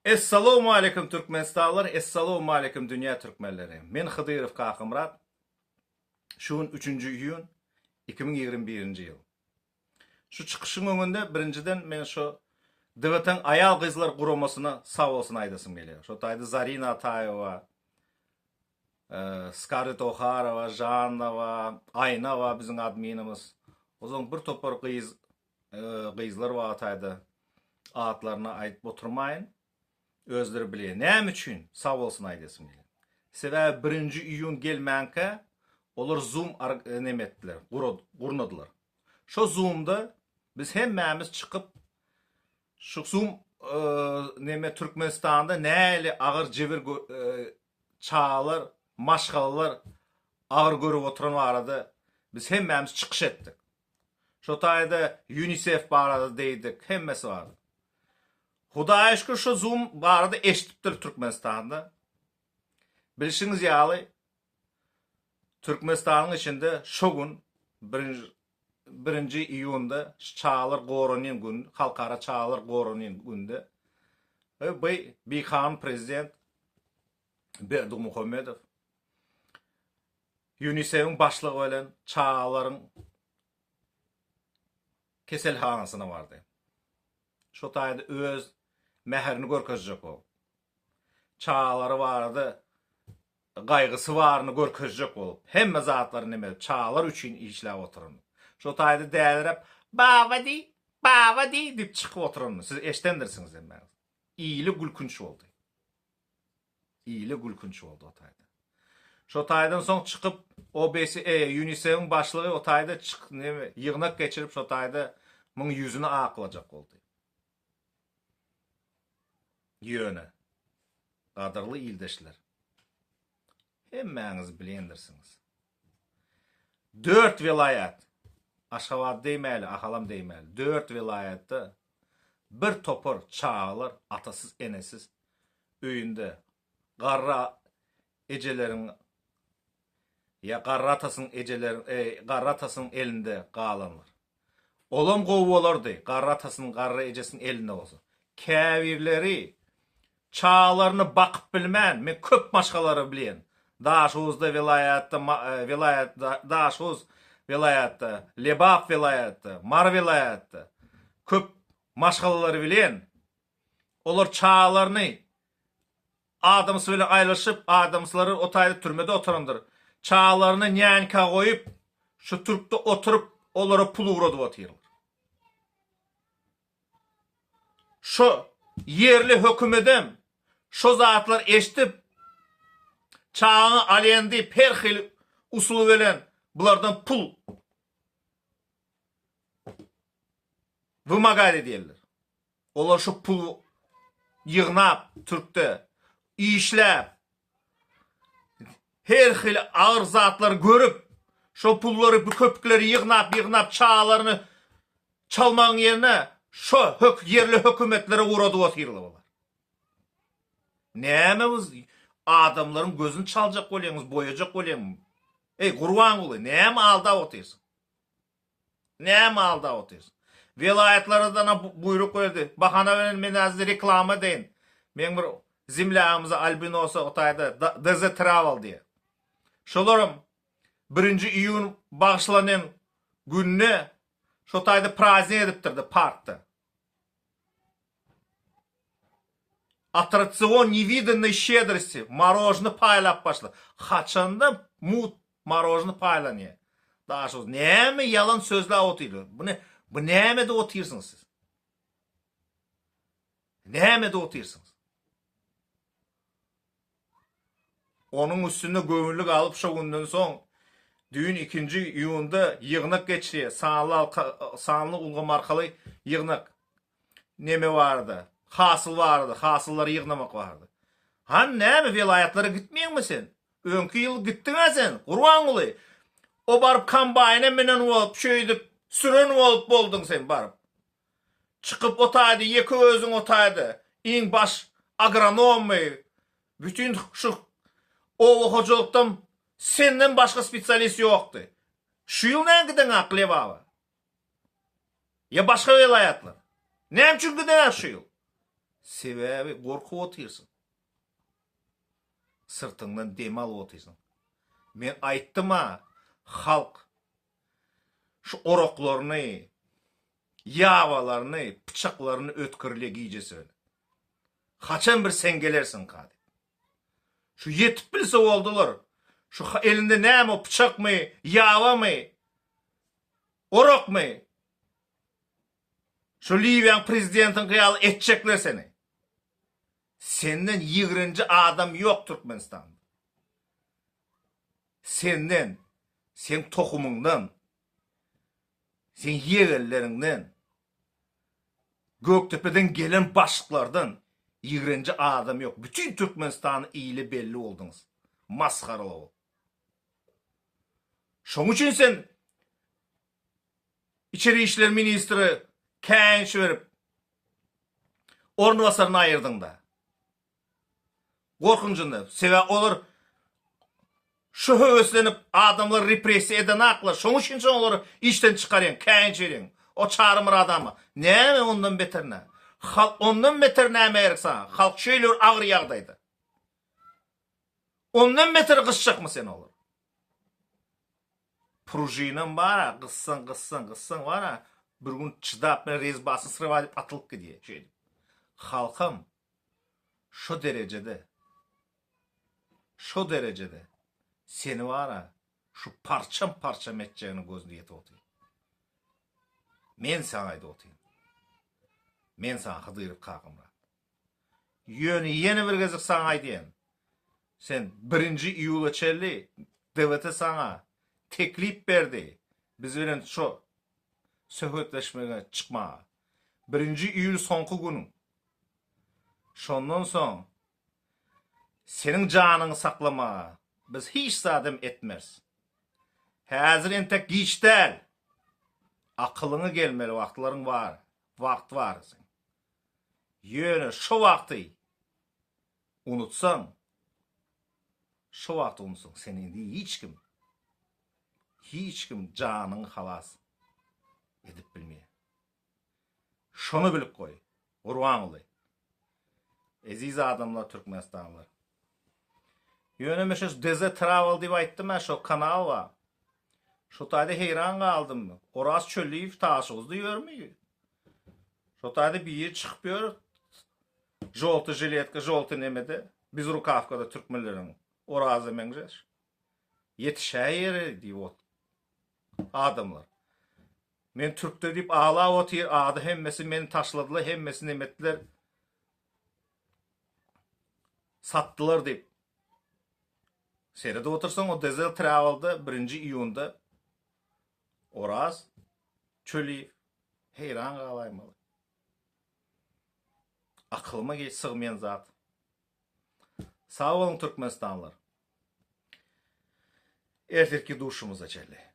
Essalowmaleýkim Türkmenistanlylar, Essalowmaleýkim dünýä türkmenleri. Men Hydyrow Kakamyrat. Şu gün üçünji iýun 2021-nji ýyl. Şu çykyşyň öňünde birinjiden men şu DWT-iň aýal-gyzlar guramasyna sag bolsun aýdasym gelýär. Şo taýda Zarina Ataýewa, Skarlett Oharowa, Žannowa, Aýnawa biziň adminimiz. Ozan bir topar gyz gyzlar bar taýda atlaryny aýdyp oturmaýyn. Özleri bilýär. Näme üçin sag bolsun aýdasym gelýär. Sebäbi birinji iýun gelmänkä olar zoom neme etdiler, gurnadylar. Şo zoomda biz hemmämiz çykyp şu zoom neme Türkmenistanda nähili agyr jebir çagalar, maşgalalar agyr görüp oturan barada biz hemmämiz çykyş etdik. Şo taýda UNICEF barada diýdik, hemmesi barada. Hudaýa şükür şo zoom barada eşidipdir Türkmenistanda. Bilşiňiz ýaly Türkmenistanyň içinde şo gün birinji birinji iýunda çagalar goranýan gün, halkara çagalar goranýan günde bu bikanun prezident Berdimuhamedow UNICEF-iň başlygy bilen çagalaryň keselhanasyna bardy. Şo taýda öz mähirini görkezjek bolup, çagalary barada gaýgysy baryny görkezjek bolup, hemme zatlary neme edip, çagalar üçin işläp oturan. Şo taýda däliräp, Baba diý, baba diý diýip çykyp oturanyny siz eşidendirsiňiz hemmäňiz. Ili gülkünç boldy. Ile gülkünç boldy o taýda. Şo taýdan soň çykyp OBSE, UNICEF-iň başlygy o taýda çyk neme ýygnak geçirip şo taýda muň ýüzüni aklajak boldy. Ýöne gadyrly ildeşler hemmäňiz bilendirsiňiz. Dört welaýat Aşgabat diýmäli, Ahalam diýmäli. Dört welaýatda bir topar çagalar atasyz, enesiz öýünde garry ejeleriň ýa garry atasynyň ejeler garry atasynyň elinde galanlar. Olam gowy bolardy, garry atasynyň, garry ejesiniň elinde bolsa. Käbirleri çagalaryny bakyp bilmän, men köp maşgalalary bilýän. Daşoguzda welaýatda, welaýat Daşoguz welaýatda, Lebap welaýatda, Mary welaýatda köp maşgalalary bilýän. Olar çagalaryny adamsy bilen aýrylyşyp, adamslary o taýda türmede oturandyr. Çagalaryny nýanka goýup, şu türkde oturyp, olara pul ugradyp otyrlar. Şo ýerli hökümedem şo zatlar eşidip, çagaňy alýan diýip her hili usul bilen bulardan pul wymagать edýärler. Olar şu pul ýygnap türkde işläp her hili agyr zatlary görüp şo pullary bu köpükleri ýygnap ýygnap çagalaryny çalmagyň ýerine şo hök ýerli hökümetlere ugradyp otyrlar olar. Näme bu adamlaryň gözüni çaljak bolýaňyz boýajak bolýaňmy? Eý Gurbanguly näme aldap otyrsyň? Näme aldap otyrsyň? Welaýatlardan-a buýruk berdi. Bahana bilen men häzir reklama edeýin. Meň bir zemlýagymyza albinosa o taýda DZ Travel diýýär. Şolaram birinji iýun bagyşlanan günde şo taýda praznik edipdirdi parkda. Attraksion newidannoý şedrosti marožny paýlap başlady. Haçanda mut marožny paýlanýar? Daşoguz näme ýalan sözläp otyrlar? Bu ne bu näme edip otyrsyňyz siz? Näme edip otyrsyňyz? Onuň üstünde göwünlik alyp şo günden soň düýn ikinji iýunda ýygnak geçirýär sanly sanly ulgam arkaly ýygnak neme barada hasyl barada hasyllary ýygnamak barada. Han näme welaýatlara gitmeýäňmi sen? Öňki ýyl gitdiň-ä sen Gurbanguly. O baryp kombaýna minen bolup şeýdip süren bolup bolduň sen baryp. Çykyp o taýda ýeke özüň o taýda iň baş agronommy bütin şu oba hojalykdan senden başga spesialist ýokdy. Şu ýyl näme gideňak Lebaba? Ýa başga welaýatlara? Näme üçin gideňak şu ýyl? Sebäbi gorkup otyrsyň. Syrtyňdan dem alyp otyrsyň. Men aýtdym-a, halk şu oraklaryny, ýabalaryny, pyçaklaryny ötkürilýär gijesi bilen. Haçan bir sen gelersiňka diýip. Şu ýetip bilse boldular. Şu elinde näme o pyçakmy, ýabamy, orakmy? Şu Liwiýaň prezidentiňki ýaly etjekler seni. Senden ýigrenji adam ýok Türkmenistanda. Senden, seň tohumyňdan, seň ýegenleriňden, Gökdepeden gelen başlyklardan ýigrenji adam ýok. Bütin Türkmenistanda ile belli bolduňyz. Masgaraly bolup. Şoň üçin sen Içeri işler ministri käýinç berip, orunbasaryny aýyrdyň-da. Gorkunjynda. Sebäbi olar şu höweslenip adamlar repressiýa edenaklar. Şoň üçin sen olary işden çykarýaň, käýinç berýäň. O Çary Myradama. Näme ondan beter nä? Halk ondan beter näme gerek saňa? Halk şeýle bir agyr ýagdaýda. Ondan beter gysjakmy sen olary? Pružinam bar-a, gyssaň, gyssaň, gyssaň bar-a, bir gün çydap bilen rezbasyny srywat edip atylyp gidýär şeýdip. Halkam şo derejede, şo derejede seni bar-a, şu parçam-parçam etjegine gözüni ýetip otyr. Men saňa aýdyp otyryn. Men saňa Hydyrow Kakamyrat. Ýöne ýene bir gezek saňa aýdýan. Sen birinji iýula çenli DWT saňa teklip berdi biz bilen şo söhbetleşmege çykmaga. Birinji iýul soňky günüň. Şondan soň seniň janyňy saklamaga biz hiç zadam etmeris. Häzir entek giç däl. Akylyňa gelmeli wagtlaryň bar, wagt bar seň. Ýöne şo wagty unutsaň, şo wagty unutsaň, seni indi hiç kim, hiç kim janyňy halas edip bilmeýär. Şony bilip goý, Gurbanguly. Eziz adamlar, türkmenistanlylar. Ýöne men şu DZ Travel diýip aýtdym-ä, şo kanal bar. Şo taýda heýran galdym. Oraz Çölliýew Daşoguzda ýörmi? Şo taýda biri çykyp ýör. Žolty žiletka, žolty nemede, bezrukawkada türkmenleriň Oraza meňzeş. Ýetişäý ýeri diýip ot. Adamlar. Men türkde diýip aglap otyr, ady hemmesi meni taşladylar, hemmesi neme etdiler. Satdylar diýip. Seredip otursaň o Dezel Travel'da birinji iýunda Oraz Çöliýew heýran galaýmaly. Akylyma sygmaýan zat. Sag boluň Türkmenistanlylar. Ertirki duşumyza çenli.